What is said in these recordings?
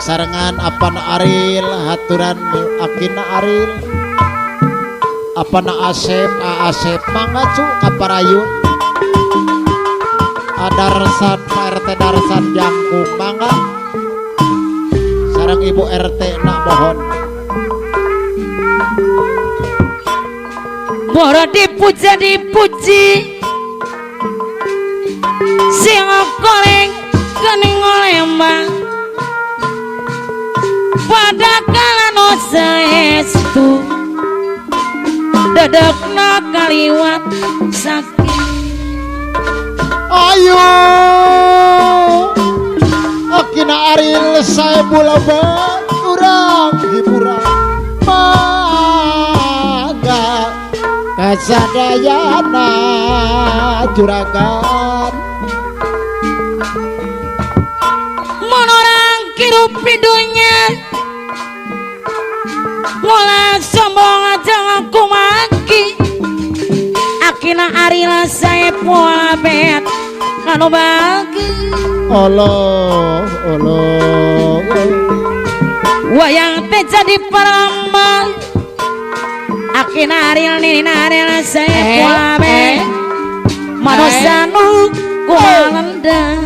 Sarengan apana Aril haturan akina Aril apana Asep A Asep mangga cu kaparayun Adarsan Pak RT Darsan jangkung mangga sareng Ibu RT nak mohon Boro dipuja dipuji sing goreng kening olembang pada kalano saestu dedekna kaliwat sakit. Ayo akina Aril saebul urang hiburan mangga kasadayana juragan mun orang kirup di dunya mola sombong aja ngaku maki akina Aril saepul bet anu bagi Allah Allah wayang teh jadi perambang akina Aril nini Aril saepul bet manusia nu kumalenda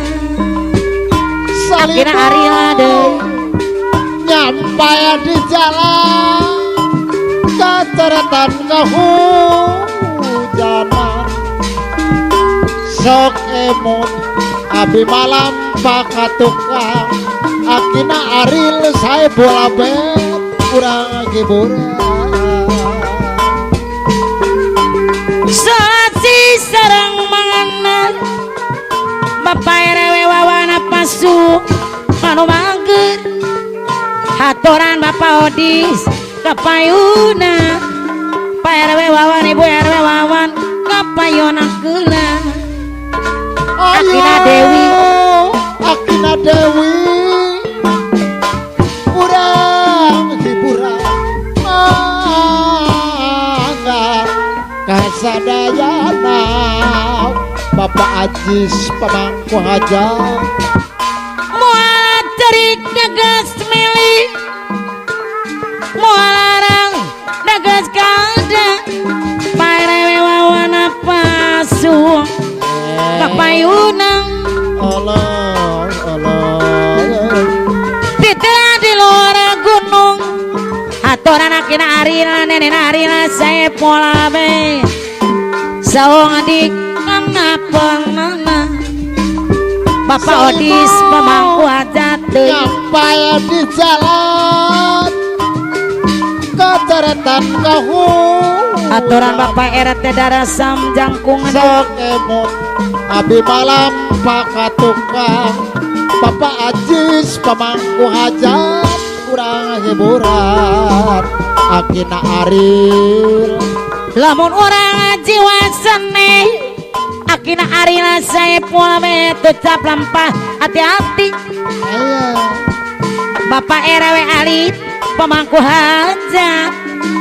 akina Aril deui nyampai di jalan kaceretan kehujanan sok emut abi malam pakatukang akina Aril saebul bet urang hiburan saci sareng manganan Bapak RW wawana pasu anu mager haturan Bapak Odis kapayuna Pak RW wawan Ibu RW wawan kapayuna kula Akina Dewi Akina Dewi urang hiburan mangga kasadayana Bapak Ajis pemangku hajat moal cerik negas meli moal larang negas kada Pak RW wawana pasu kapayunang Allah Allah titah di luar gunung aturan akina Aril nenek Aril saepul bet saung adik pengenana Bapak Odis pemangku hajat deui nyampai di jalan kaceretan kahujanan aturan Bapak RT Darasam jangkung sok emut abi malam pakatukang Bapak Ajis pemangku hajat kurang hiburan akina Aril lamun urang jiwa seni akina Aril saepul bet ucap lampah hati-hati Bapak RW Ali pemangku hajat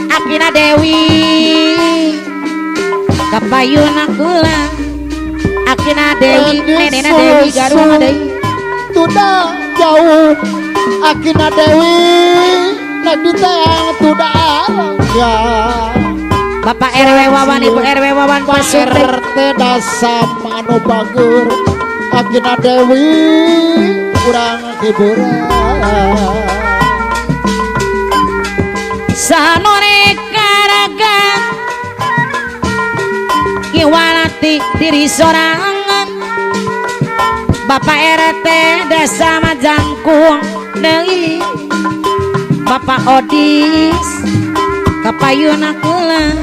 akina Dewi kapayuna kula akina Dewi nenena Dewi garung deui tuda jauh akina Dewi nadi teang tuda arangga Bapak RW Wawan Ibu RW Wawan Pak RT dasam anu bager akina Dewi kurang hiburan sanore karaga iwalati diri sorangan Bapak RT desa Majangkung deui Bapak Odis kapayuna kula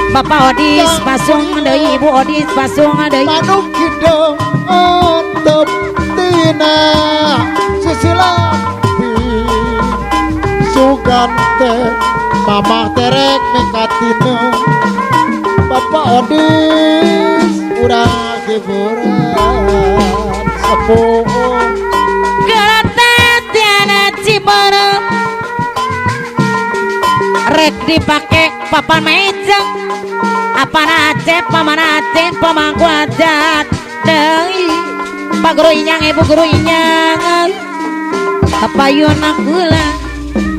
Bapak Odis pasung deui Ibu Odis pasung deui manuk hideung antep tina sisilampi sugan teh mamah terek mikatina Bapak Odis urang hiburan sepuh Gerata tiana Ciberem rek dipake papan meja apana Aceh paman Aceh pemangku hajat deui Pak Guru Inyang Ibu Guru Inyang Kapayuna kula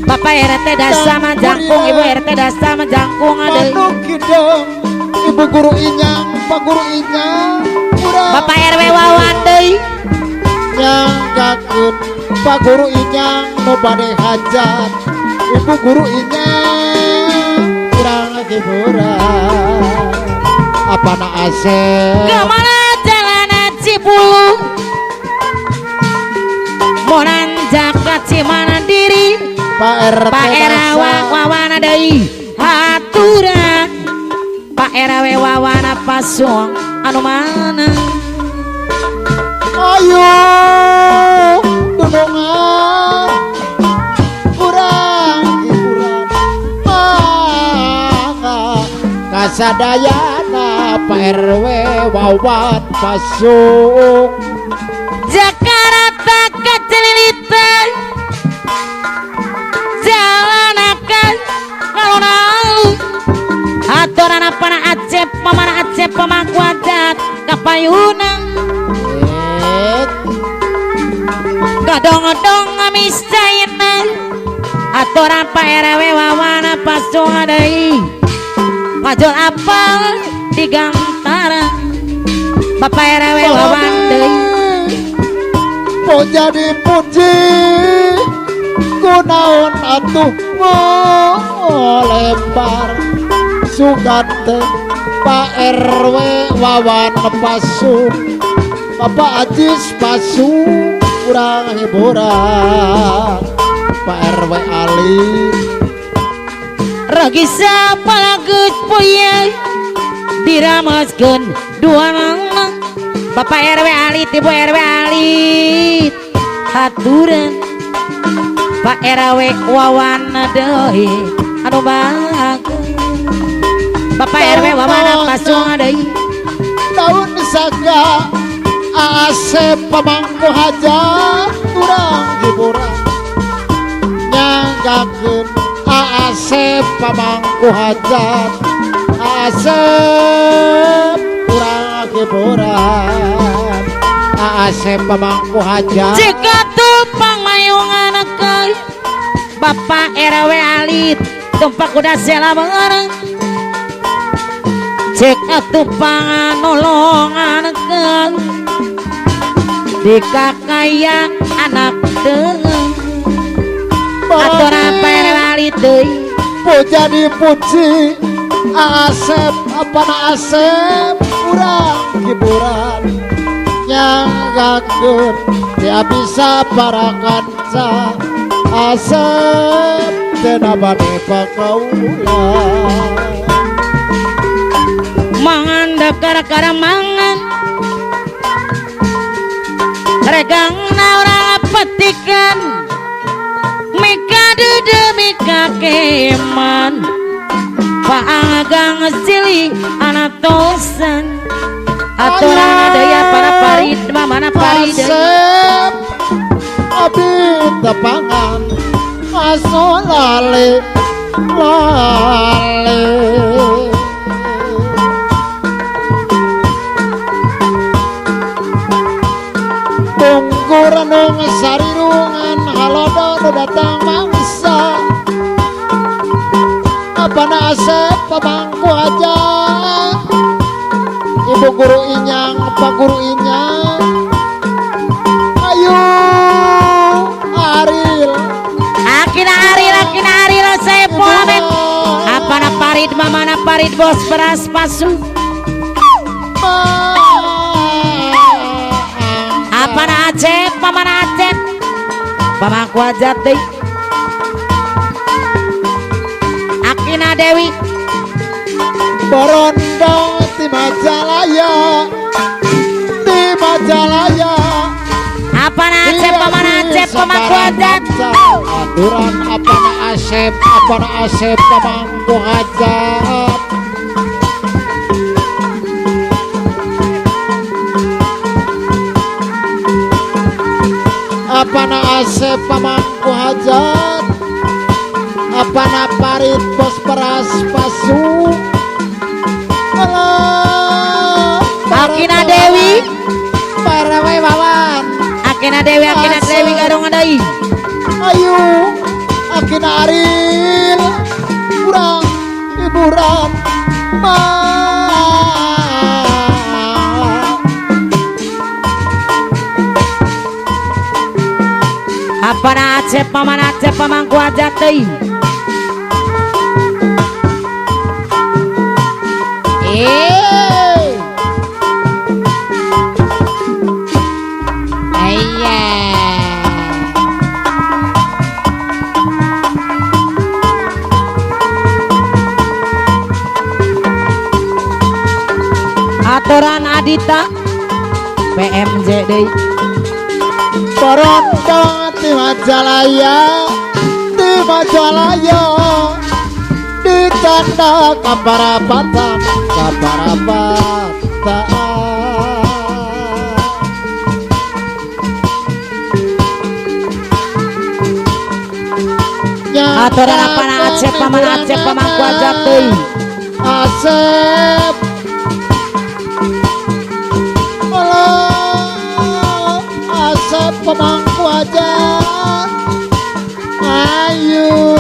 Bapak RT dasa majangkung Ibu RT dasa majangkung deui Ibu guru inyang Pak guru inyang Bapak RW Wawan deui nyanggakeun Pak guru inyang nu bade hajat Ibu guru inyang urang hiburan apana asep kemana jalanan Cibulu monanjak ka Cimandiri Pak RT Pak RW Wawan deui haturan Pak RW Wawan pasung anu mana ayo dunungan kurang hiburan mangga kasadayana Pak RW Wawan pasung Jakarta kecililitan jalan akan alun-alun aturan apana Acep pamana Acep pamangku hajat kapayuna gadong-gadong miscaina aturan Pak RW Wawan pasung deui ngajol apal di Gantara Bapak RW Wawan deui mau jadi puji kunaon atuh lempar sugan teh Pak RW Wawan pasung Bapak Ajis pasung kurang hiburan Pak RW Ali Ragisa palageus poyang diramaskeun dua nana Bapak RW Ali Ibu RW Ali haturan Pak RW Wawan deui anu bagus Bapak RW Wawan pasung deui daun saga Asep pamangku hajat urang hiburan nyanggakeun Asep pamangku hajat Asep urang hiburan Asep pamangku hajat jika tumpang mayungan ke Bapak RW Alit tumpak kuda sela bareng cek tumpang nolongan ke dikakaya anak deung aturan Pak RW Alit deui puja dipuji Asep apana Asep urang hiburan nyanggakeun tia bisa para kanca Asep teu bade pakaula mangan dakar-kara mangan regangna urang petikan mika dede mika keman paanggang sili anatosan aturan daya para parid mana parid Asep abi tepangan aso lale lale tunggu renung sarirungan halodo nu datang mangsa apana Asep pamangku hajat Ibu guru inyang Pak guru inyang ayo Aril akina Aril saya polamet apana parid mamana parid bos beras pasu apana Acep mamana Acep pamangku hajat deui Akina Dewi borondong di Majalaya di Majalaya apana Acep pamana Acep pamangku hajat aturan apana Asep apana Asep pamangku hajat apana Asep pamangku hajat apana parit bos beras pasung Akina Dewi Parawe Wawan Akina Dewi Akina Dewi garong deui Ayo akina Aril kurang hiburan apa Acep paman Acep pamangku aja teuing. Aturan Adita PMJ deui. Borondong ti Majalaya, ti Majalaya, ditanda kaparapatan, kaparapatan. Aturan apa Acep paman Acep pamangku aja teuing. Asep Asep pemangku aja. Ayo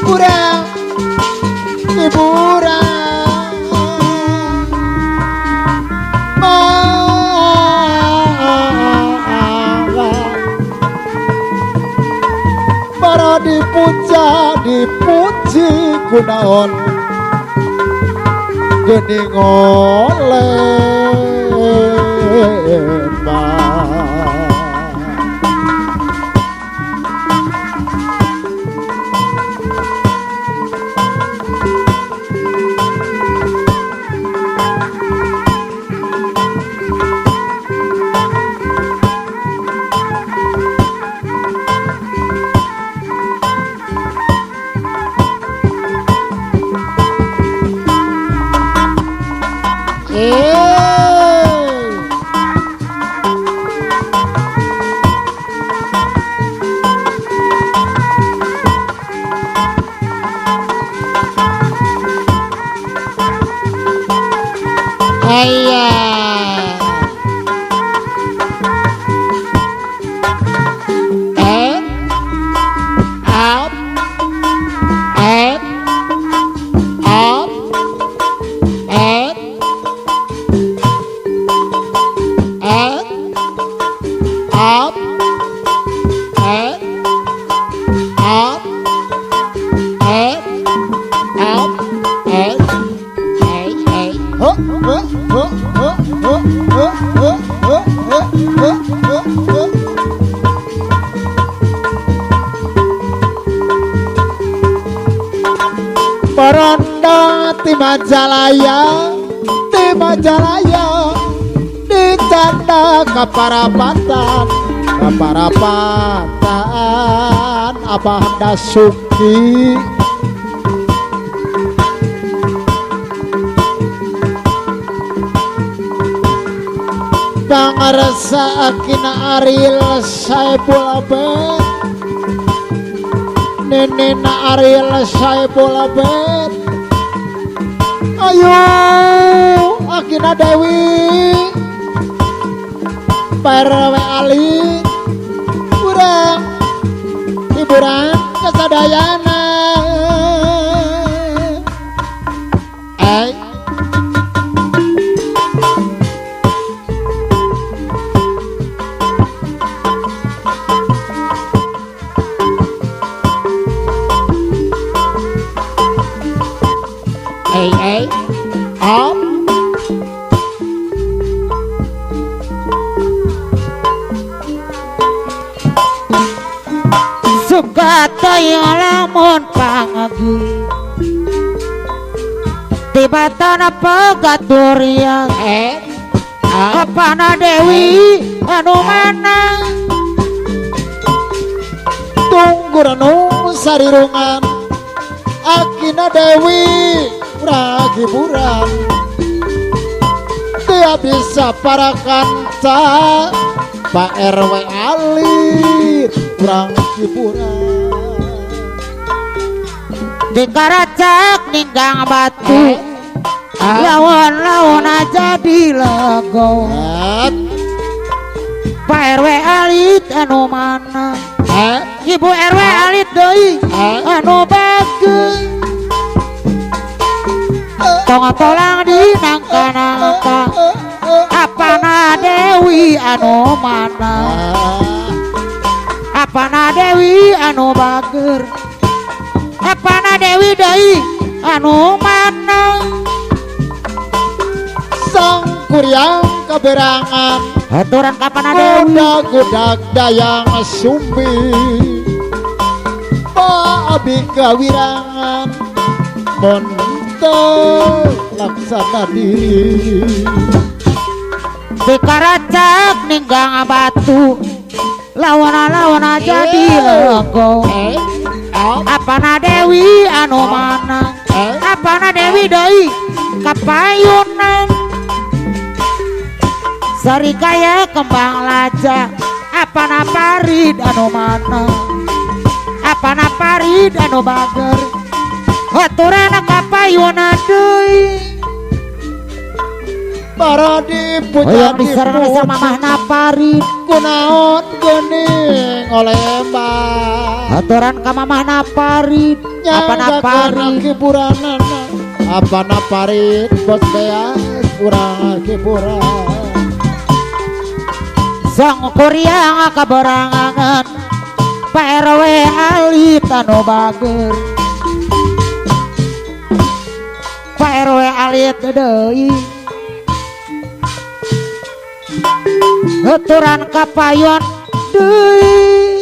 kurang hiburan para dipuja dipuji kunaon geuning oleh. Borondong ti Majalaya, ti Majalaya, dicanda kaparapatan, kaparapatan Abah Dasuki. Pangarsa akina Aril Saepul Abed, nenena Aril Saepul Abed. Ayo akina Dewi Pak RW Ali kurang hiburan kesadayana. Lamun pangagi tiba tanah pegaturian apana Dewi anu mana tunggu renung sarirungan akina Dewi ragiburan dia bisa para kanca Pak RW alit kurang hiburan. Di karacak ninggang batu lawan-lawan aja di lago Pak RW alit anu mana Ibu RW alit deui anu bager tong tolang di nangka-nangka apana Dewi anu mana apana Dewi anu bager apana Dewi deui anu mana Sang Kuryang kaberangan aturan kapana Dewi gudag-gudag dayang sumbi Abi kawirangan mun teu laksana diri Dikaracak ninggang batu lawana-lawana jadi lego apana Dewi anu mana apana Dewi deui kapayunan sarikaya kembang laja apana parid anu mana apana parid anu bager aturan kapayunan deui para dipuja hoyong diserang sama mamahna parid kunaon geuning olembah aturan ka mamahna parid apana parid hiburanana apana parid bos beas urang hiburan Sang Kuryang kaberangan Pak RW alit anu bager Pak RW alit deui aturan kapayon deui.